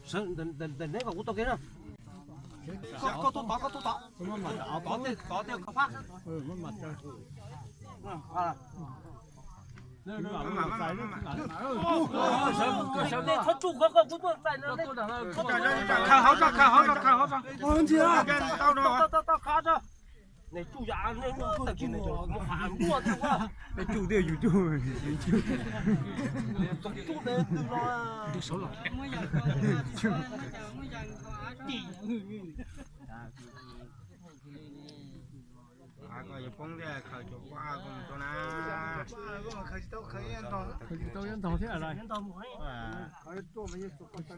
Sawv ntawm neb kom kuv tau kev na. Koj tuaj tod, koj tuaj tod. Tod tej, tod tej koj fab. Sawv txog tsuj koj, koj kuv tuaj txais no. Khaws hauv tso, khaws hauv tso, khaws hauv tso, khaws hauv tso. Tau, tau, tau, khaws tso. Nws tsuj yam, nws tsuj tag kis nws muab qham ntuaj tag. Nws tsuj twb yus tsuj. Tsuj ntawd twg los. Koj yuav poob thiab, khaws cov pob av koj mus rau na. Khaws tsis tau, yuav ntog thiab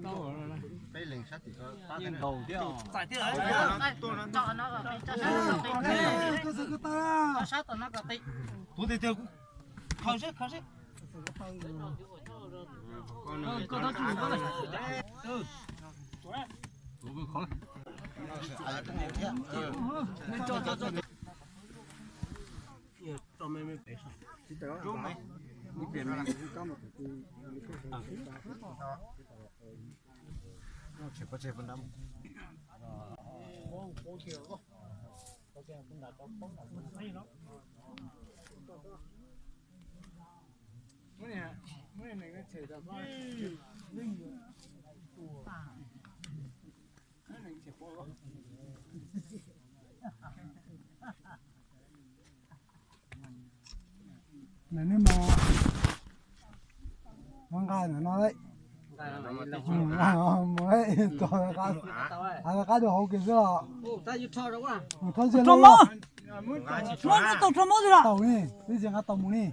lawm. Peb leeg sab tim ko pab thiab. Ntaus thiab. Tuav tiag tiag, khaws seb, khaws seb. Nws nej mus nqa ntawm no, mus qab rau hauv kiag xwb los. Tau, tsis tau, tsis tau mus li.